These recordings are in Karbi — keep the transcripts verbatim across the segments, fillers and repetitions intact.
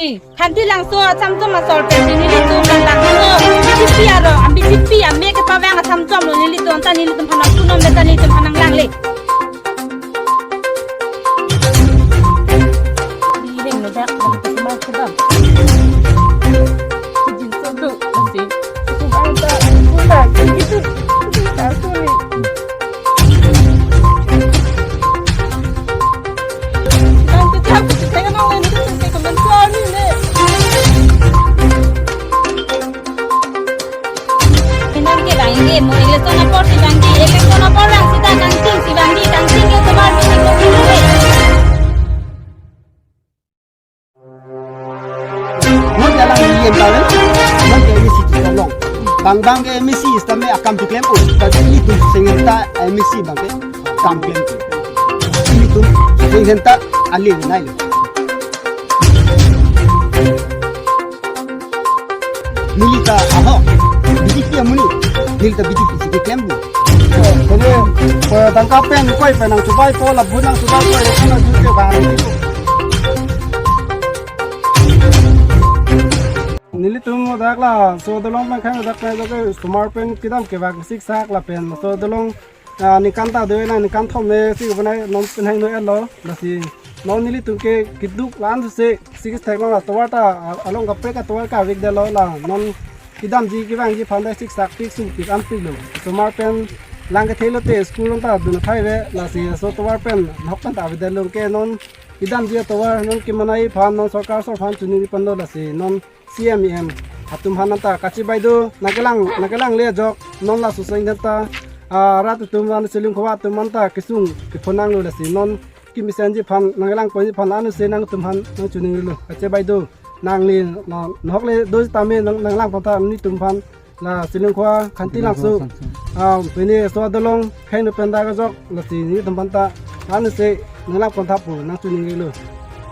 Khanti Langso achamchom asor pensi nelitum labangso B J P arong, B J P ame kepavang achamchom lo nelitum, ta nelitum aphan nangpunon, ta nelitum aphan nanglangle. Di heng lo dak, dak, dak, dak, dak. Jinso do, si. Kum anta, kum anta, kum anta, kum anta, kum anta. Nang ke bangke, mo election apor si bangke, election apor lang sita kangting si bangke, kangting ke tomar bisi ko bisi. Mo jalan ni yen tahu, mo ke M A C tu tolong. Bang bang ke M A C istame akam tu klem o, tapi itu sengenta M A C bangke akam klem tu. Itu sengenta alih nai. Neli ta ahok, B J P amonit, neli ta B J P si keklem bu. Jadi, eh, tangka pen, koi pen nangchubai po, lapu nangchubai po, lapu nangchubai po. Nelitum dak laso dolong pen khang dak pen dak osomar pen kedam kevang siksak lapen laso dolong, ah, ningkan ta do na ningkan thom ne si ko nai non pen hang no elo, lasi non nelitum ke keduk lan se si thek long la tovar ta, ah, along kaprek atovar kavek detlo, la non kedamji kevangji aphan ta siksak pik sungpik ampik lo. Osomar pen lang kethe lote school ta dun athai ave, lasi laso tovar pen ahok pen ta ave detlo ke non kedamji atovar non kemanai aphan non sorkar asor aphan choningri ponlo, lasi non C M, E M atum aphan anta kachebai do, nangkelang, nangkelangle ajok non laso seng anta, ah, rat atum an, Silingkho atum anta kesung kephonanglo, lasi non kemesenji aphan, nangkelang ponji aphan ano se nangtum aphan nangchoningrilo, kachebai do. Nangli, na, nahok le do tame nang, nanglang pon tha nelitum aphan, la Silingkho Khanti Langso, ah, pini laso dolong kheng pen dak ajok, lasi nelitum aphan ta ano se nanglang pon tha pu nangchoningrilo.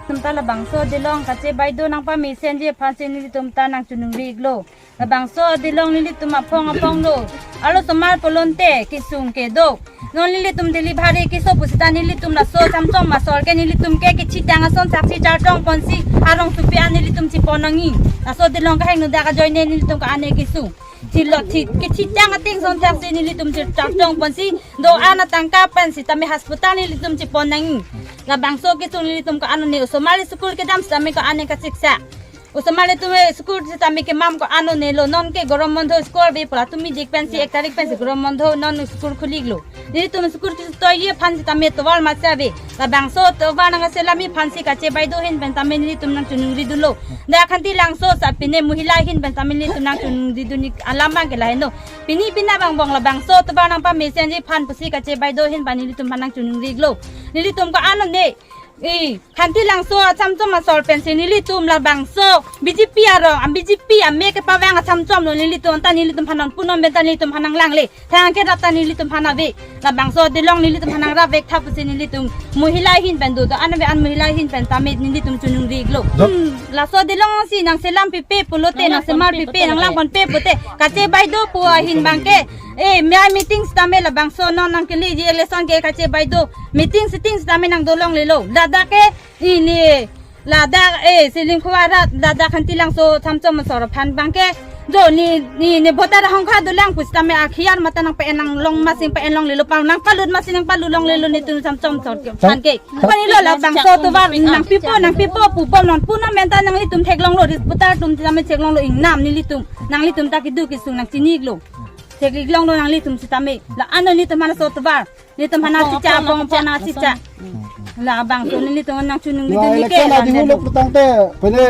Tum ta labangso dolong kachebai do nangpamesenji aphan si nelitum ta nangchoningri-iklo. Labangso dolong nelitum aphong aphong lo. Arlo osomar pulote kesung kedo. Non nelitum delivery keso pusita nelitum laso achamchom asor ke nelitum ke kechitang ason saksi chartong ponsi arong supi an nelitum chepon nangji. Laso dolong kehang nu dak ajoine nelitum ke-an kesung. Chilot chit, kechitang ateng ason saksi nelitum chechartong ponsi do-an atangka pen sitame hospital nelitum chepon nangji. Labangso kesung nelitum ke-an ne, osomar school kedam sitame ke-an kasiksa. Osomar atum school sitame kemam ke-an ne lo, non ke gorom mondho school ave pu la tumi dik pensi ek tarik pensi gorom mondho non school khuliklo. Nelitum school kestoiji aphan sitame tovar masi ave. Labangso tovar nangselamji aphansi kachebai do ahin pen tame nelitum nangchoningri dunlo. Dak Khanti Langso sa pine mohila ahin pen tame nelitum nangchoningri dun-ik alam abang ke laheno. Pini pina bang bong labangso tovar nangpamesenji aphan pusi kachebai do ahin pen nelitum aphan nangchoningri-iklo. Nelitum ke-an ne. Eh, Khanti Langso achamchom asor pensi nelitum labangso B J P arong, ah, B J P ame kepavang achamchom lo nelitum, ta nelitum aphan nangpunon pen ta nelitum aphan nanglangle. Thang ke rat ta nelitum aphan ave. Labangso dolong nelitum aphan nangrap vek tha pusi nelitum mohila ahin pen do, do-an ave an mohila ahin pen tame nelitum choningri-iklo. Dok. Hmm, laso dolong si nangselam pipe pulote, nangsemar pipe, nanglang ponpe pute. Kachebai do pu ahin bangke. Eh, mia meeting sitame labangso non nangkeleji election ke kachebai do. Meeting sitting sitame nangdolonglelo. Ladak ke, ini, ladak, eh, Silingkho arat, ladak Khanti Langso achamchom asor aphan bangke. Jo, ni, ni, ni voter ahongkha dolang pusitame akhiar mata nangpa-en nanglong masing pa-en longlelo pang, nangpalut masing nangpalut longlelo nelitum achamchom asor aphan ke. Pani lo labangso tovar nangpipo, nangpipo pu bom nangpunon pen ta nanglitum theklonglo, reporter atum sitame theklonglo, ingnam nelitum, nanglitum ta kedo kesung nangchini-iklo. Thek-iklonglo nanglitum sitame. La ano nelitum aphan laso tovar. Nelitum aphan nangchicha, apong apong nangchicha. Labangso nelitum nangchoningri dun-ik ke election adihu lok putangte, pene,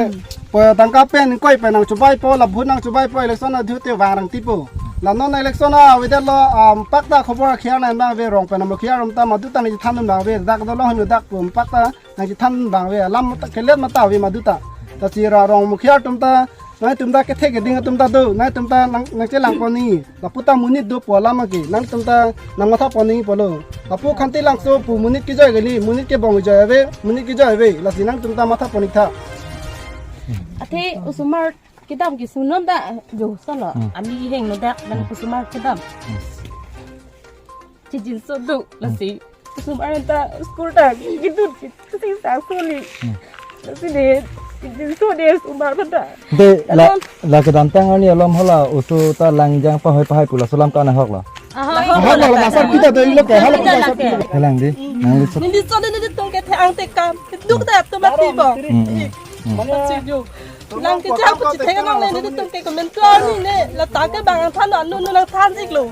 pe tangka pen, koi pen nangchubai po, la vote nangchubai po, election adihu te vangrang tipo. La non election avedetlo, ah, pakta khobor akhiar nang abang ave, rong pen amokhiar rom ta madu ta nangchethan dun abang ave, dak dolong hanu dak pu pakta nangchethan abang ave, alam ta kelet mata ave madu ta. Ta si ra rong mukhiar atum ta, nangtum ta kethe keding atum ta do, nangtum ta nang, nangchelang pon nangji. Lapu ta monit do pu alam ke, nangtum ta nangmatha pon nangji pulo. Lapu Khanti Langso pu monit kejoi kali, monit kebong kejoi ave, monit kejoi ave, lasi nangtum ta matha pon-ik tha. Athe osomar kedam kesung non ta jo solo. Hmm. Ami heng no dak nang osomar kedam. Hmm. Chijinso do, lasi osomar ta school ta kidut ke, siksak soli. Hmm. Lasi de, Jinso de osomar pada. De la, la kedamtang arni alom hala oso ta langjang pahoi pahai pu laso alam ke-an ahok lo. Ahok lo, ahok lo, asar kita dari lo ke, hala kita asar kita. Kalang di, nang di sok. Nelitum, nelitum ke thang tekam. Duk ta tu mati bo. Hmm, hmm, hmm. Pachijung. Lang kejang pu chithek nang le nelitum ke komentar ni ne. La ta ke bang than lo, anu nu nang than ik lo.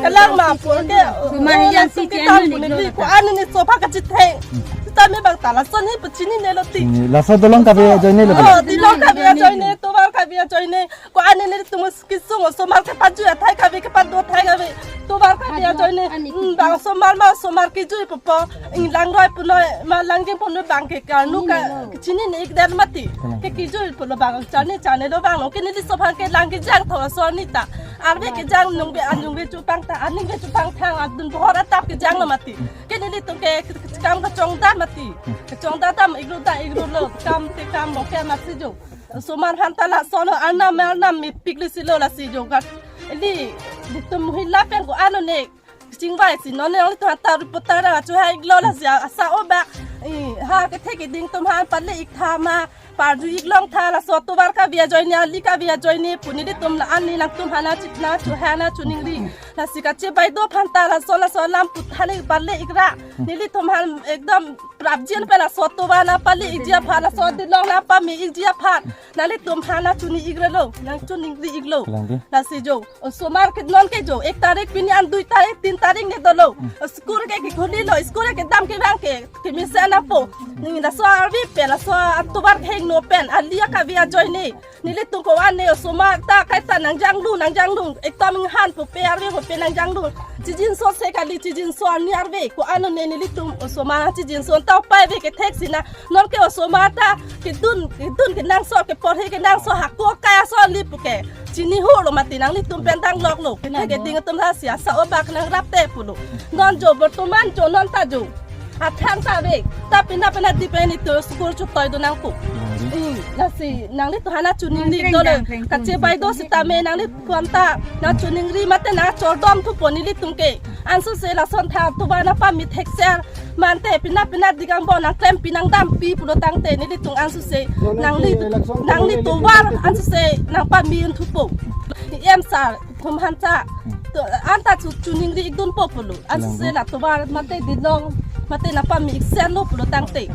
Kalang ma pu ke. Suma hi yang si ke anu ne ko-an ne so pha kachithek. Sitame bang ta lason hi pu chininelo ti. Ni laso dolong kave ajoine lo. Oh, dolong kave ajoine, tovar kave ajoine. Ko-an ne nelitum kesung osomar kepajui athai kave, kepado athai kave. Tovar kave ajoine. Hmm, bang osomar ma osomar kejui pupo. Ing langroi punoi ma langjang punoi bang ke kanu ka chinine ik der mati. Ke kejui pulo bang chane chane lo bang lo. Ke nelitum aphan ke lang kejang tho ason ni ta. Arve kejang nungve anungve chupang ta, aningve chupang thang adun bohor atap kejang lo mati. Ke nelitum ke ke-, ke-, kam kachongdam mati. Kachongdam dam igru da igru lo, kam te kam bo ke mati jo. Osomar aphan ta lason lo, arnam arnam mepik le si lo lasi jo gat. Ili, nelitum hila pen ko-an ne chingvai si non ne nelitum aphan ta reporter achu hai ik lo lasi asa obak. I, ha kethek keding atum aphan pale ik tha ma. Parju ik long tha laso tovar kave ajoine, ali kave ajoine pu nelitum la-an ne nangtum aphan na chit na chu ha na chiningri. Lasi kachebaidun aphan ta laso laso alam pu thale pale ik ra. Nelitum aphan ekdom prapjin pen laso tovar nangpale ikji aphan, laso dolong nangpame ikji aphan. Nanglitum aphan na chini ik ra lo, nang chiningri ik lo. Kalang di. Lasi jo. Osomar ke non ke jo, ek tarik pini an dui tarik, tin tarik ne dolo. Hmm. School ke kekhuli lo, school kedam kevang ke, kemesen apo. Ni laso arve pen, laso atovar hengno pen, ali akave ajoine. Nelitum ko-an ne osomar ta kaita nangjanglu, nangjanglu. Ekta minghan pupe arve pupe nangjanglu. Chijinso se kali chijinso arni arve. Ko-an ne nelitum osomar chijinso ta upai ave kethek si na. Non ke osomar ta kedun, kedun kenangsot, keporhi kenangsot, hako kai aso li pu ke. Chini ho lo mati, nanglitum pen danglok lo. Kethek keding atum lasi asa obak nangrap te pulo. Non jo bertoman jo non ta jo. Athang ta ave. Ta pina pina di pen itum school chutoi do nangpo. Hmm, lasi nanglitum aphan na chiningri dolo. Kachebaidun sitame nanglitum ta na chiningri mate na chordom thupo nelitum ke. Ansose lason tha tovar nangpame thekser. Mante pina pina digang bo nangklem pi nangdampi pulo tangte nelitum ansose nangli, nangli tovar ansose nangpame thupo. Em sar thum hansa. To anta chu chiningri ikdunpo pulo. Ansose la tovar mate dolong mate nangpame ikser lo pulo tangte.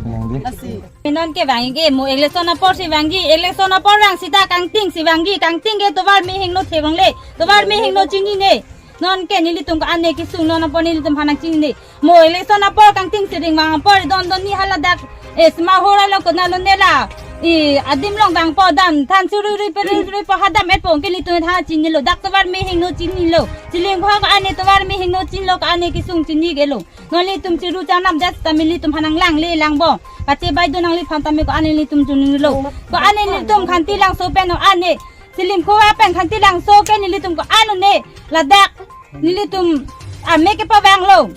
Lasi. Non ke vangji ke mo election apor si vangji, election apor vang sita kangting si vangji, kangting ke tovar mehingno thevang le, tovar mehingno chinine. Non ke nelitum ko-an ne kesung non apor nelitum aphan nangchinine. Mo election apor kangting si ring vang apor don don ni hala dak. Eh, sema hora lo kona lo ne la. I adim long vangpo dam than suri ri pe ri ri po hadam et po ke nelitum tha chinilo dak tovar mehingno chinilo. Chiling ho ko-an ne tovar mehingno chinilo ko-an ne kesung chini ke lo. Non nelitum chiru chanam jas ta nelitum aphan nanglang le lang bo. Kachebaidun nangliphan tame ko-an ne nelitum chinilo. Ko-an ne nelitum Khanti Langso pen ko-an ne. Silim ko apen Khanti Langso ke nelitum ko-an ne. Ladak nelitum ame kepavang lo.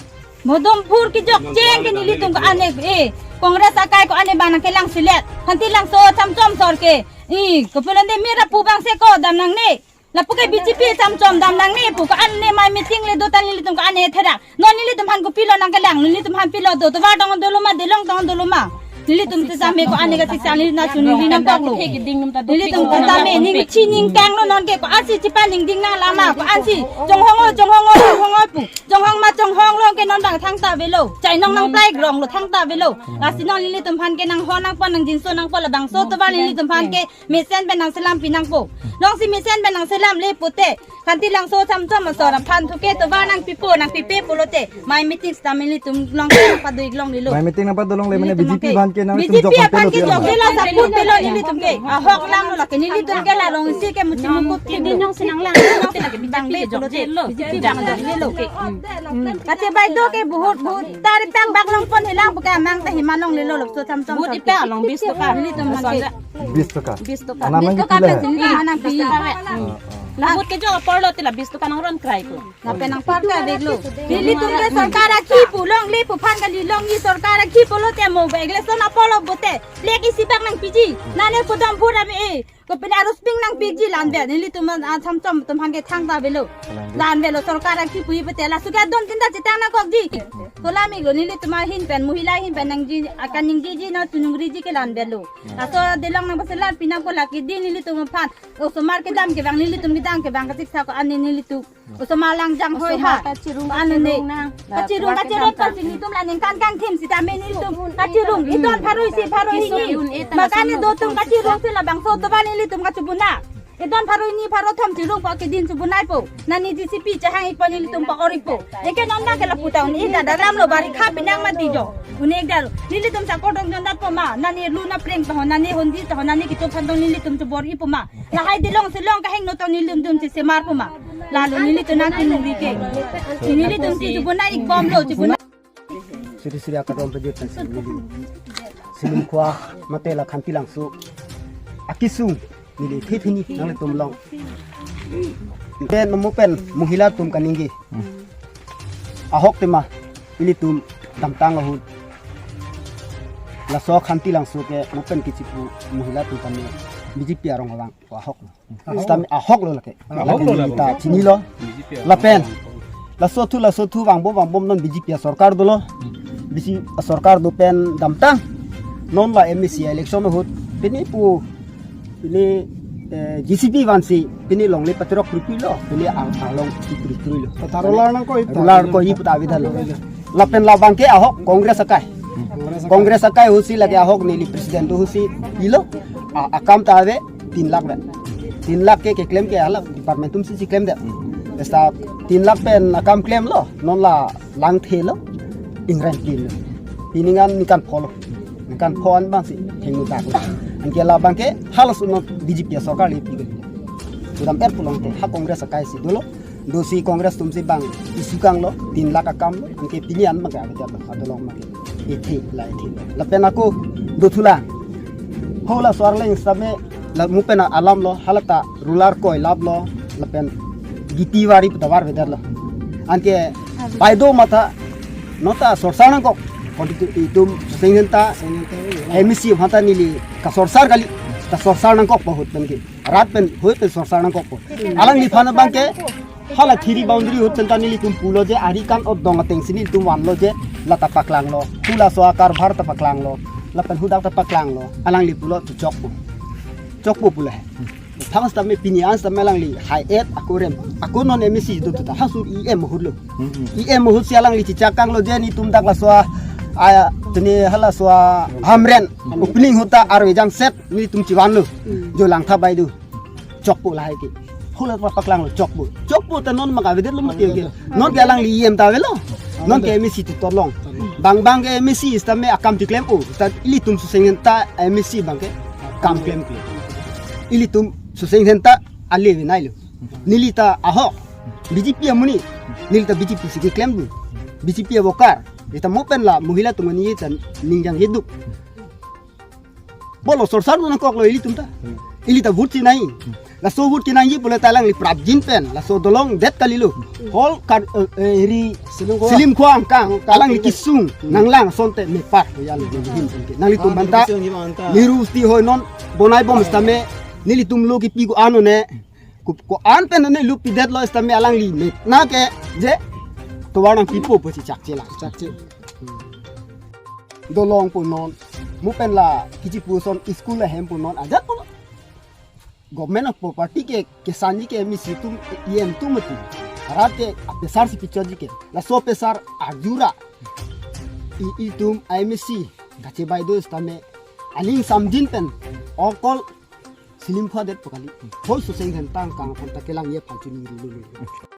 Modomphur kejok cheng ke nelitum ko-an ne, eh, Congress akai ko-an ne bang nangkelang silet. Khanti Langso chamchom sor ke. Eh, kopulonde mera pu bang se ko dam nangne. Lapu ke B J P chamchom dam nangne pu ko-an ne mai meeting le do ta nelitum ko-an ne thera. Non nelitum aphan kopilo nangkelang, nelitum aphan pilo do, tovar tong dolo ma, dolong tong dolo ma. Nelitum sitame ko-an ne kachesang neli na chiningri nangkok lo. Nelitum sitame ning chining kang lo non ke ko-an si chepaningding nang lama ko-an si. Chonghong o, chonghong o, chonghong o pu. Chonghong ma chonghong lo ke non bang thangta avelo. Chainong nangplai grong lo thangta avelo. Lasi non nelitum aphan ke nanghon nangpon nangjinso nangpo labangso tovar nelitum aphan ke mesen pen nangselam pi nangpo. Nonsi mesen pen nangselam le pute. Khanti Langso chamchom asor aphan thu ke tovar nangpipo nangpipe pulote. Mai meeting sitame nelitum long ke nangpado ik longle lo. Mai meeting nangpado longle mane nelitum B J P ke aphan ke nang B J P aphan ke jok lo, support lo nelitum ke. Ahok lang lo lake nelitum ke la long si ke muchi muku keding nong sinang lang. Bang be pulote. B J P jok lo. Hmm. Kachebaidun ke vote vote. Tari pang bak longpon helang buka mang ta hima longle lo lokso chamchom. Vote ipe along bis toka. Nelitum aphan ke. Bis toka. Bis toka. Anam bis toka pila pen hai? Anam pi. Bis toka hai. Hmm. Vote kejok apor lo ti la bis toka nangron krai ko. Lapen nangpar ka dek lo. Nelitum ke sorkar akhi pu longle pu aphan kali longji sorkar akhi pulote mo election apor lo bote. Lek isi bak nangpiji. Nane kodom vote ame e. Pini arus ping nangpikji la-an ave, nelitum asam chom atum aphan ke thangta avelo. La-an avelo, sorkar akepu pute laso ke adon tinta chethan nangkokji. Kolam iklo, nelitum ahin pen, mohila ahin pen nangji, akan ningjiji na tunung riji ke la-an avelo. Laso delong nangpaselar pinang ko lake di nelitum aphan. Osomar kedam kevang, nelitum kedam kevang kachik sako ani nelitum. Osomar langjang hoi ha. Osomar kachirung, anu ne. Kachirung nang. Kachirung, kachirung kachirung kachirung. Nelitum la ningkan kangthim sitame nelitum. Kachirung, idon pharo isi pharo hini. Kisung un eta. Makane lason dotum nangkok kachirung sila. Si labangso toba nelitum kachebunai. Idon pharo hini pharo thom chirungpo, kedin chebunaipo. Nani J C B chehang-ikpo, nelitum pa-or-ikpo. Eke non na ke lapu ta un-ik ta daram lo, barikha pinang mati jo. Un-ik ta lo. Nelitum sa kodong jon datpo ma. Nani lu na preng ta ho, nani hondi ta ho, nani kito phan tong nelitum chebor-ipo ma. Lahai delong selong kahingno tong nelitum chesemarpo ma. Lalo nelitum nang kinung ri ke. Nelitum si chebunai-ikbomlo, chebunai. Suri suri akadom pejut si neli. Selim Khua mate la Khanti Langso akisung neli thithini nanglitum long. Pen mo pen mohila atum kaningje. Ahok tema ilitum damtang ahut. Laso Khanti Langso ke mo pen kichipu mohila atum kami B J P arong abang ahok. Ahok. Sitame ahok lo lake. Ahok lo. Lake la neli ta chinilo. B J P lapen. Laso thu, laso thu vangbom, vangbom non B J P asorkar dolo. B J P asorkar do pen damtang. Non la M A C election ahut. Pini pu, pini, eh, J C B vansi. Pini longle patirok kripilo. Pini ang, along kripilo. Rular nangkok-ik ta. Rular kok-ik ta avedetlo. Lapen labang ke ahok Congress akai. Congress akai ahutsi lake ahok neli president do ahutsi pilo. A, akam ta ave tin lakh vet. Tin lakh ke keklem ke hala department atumsi si klemdet. Esta tin lakh pen akam klemlo. Non la langthelo. Ingren tin lo. Pini ngan ningkan pho lo. Ningkan pho an abangsi hingno tak lo. Anke labang ke halaso non B J P asorkar le pi ke. Sudam er pulote ha Congress akai si dolo. Dosi Congress atumsi bang issue kanglo, tin lakh akam lo, anke pini an abang ke avedet lo, adolong abang ke. Ithi la ithi. Lapen ako dothulang. Ho laso arleng sitame la mo pen alam lo, hala ta rular koi lap lo, lapen G T wari pu ta varvedetlo. Anke baido matha, non ta sorsar nangkok, konti itum sengenta, M A C matha neli kasorsar kali, kasorsar nangkokpo ahut pen ke. Rat pen hoi pen sorsar nangkokpo. Alangliphan abang ke hala thiri boundary ahut pen ta nelitum pulo je ari kan-ot dong atengsi nelitum vanlo je la ta paklanglo. Pu laso akarbhar ta paklanglo. Lapen hadak ta paklanglo. Alangli pulo tu chokpo. Chokpo pu le. Thamas tame pini an tame alangli hai-et ako rem. Ako non M A C do ta ha sur E M ahut lo. E M ahutsi alangli chichak kanglo je nelitum dak laso a, a, tene halaso a Hamren opening ahut ta arve jangset nelitum chivanlo. Jo Langtha baido. Chokpo lahai ke. Hula pa paklanglo chokpo. Chokpo ta non abang ke avedetlo mati ke. Non ke alangli E M ta avelo. Non ke M A C ti tolong. Bang bang ke M A C sitame akam ti klempo. Ta ilitum soseng henta M A C abang ke kam klem klem. Ilitum soseng henta ale avenailo. Neli ta ahok. B J P amonit. Neli ta B J P si keklem do. B J P avokar. Ita mo pen la mohila atum ani ta ningjang yeduk. Bolo sorsar nangkoklo ilitum ta. Ili ta vote chinai. Laso vote chinai pulote alangli prapjin pen. Laso dolong det kalilo. Hol kar, eh, eh, ri Selim Khua. Selim Khua angkang. Alangli kisung. Nanglang asonte mepar. Yali nanghin. Nanglitum abang ta. University hoi non. Bonaibom sitame. Nelitum lo kipi ko-an one. Ko, ko-an pen ne lup pidetlo sitame alangli ne. Na ke je tovar nangpipo pu si chakche la. Chakche. Dolong pu non. Mo pen la kichi pu ason school ahem pu non ajat pu. Government of property ke kesanji ke M A C atum E M atum mati. Rat ke apesar si pichotji ke. Laso apesar arjura. I, itum M A C kachebaido sitame aling samjin pen okol Selim Khua det pu kali. Hol soseng henta angkang aphan ta kelang ye phan chini ri lu lu.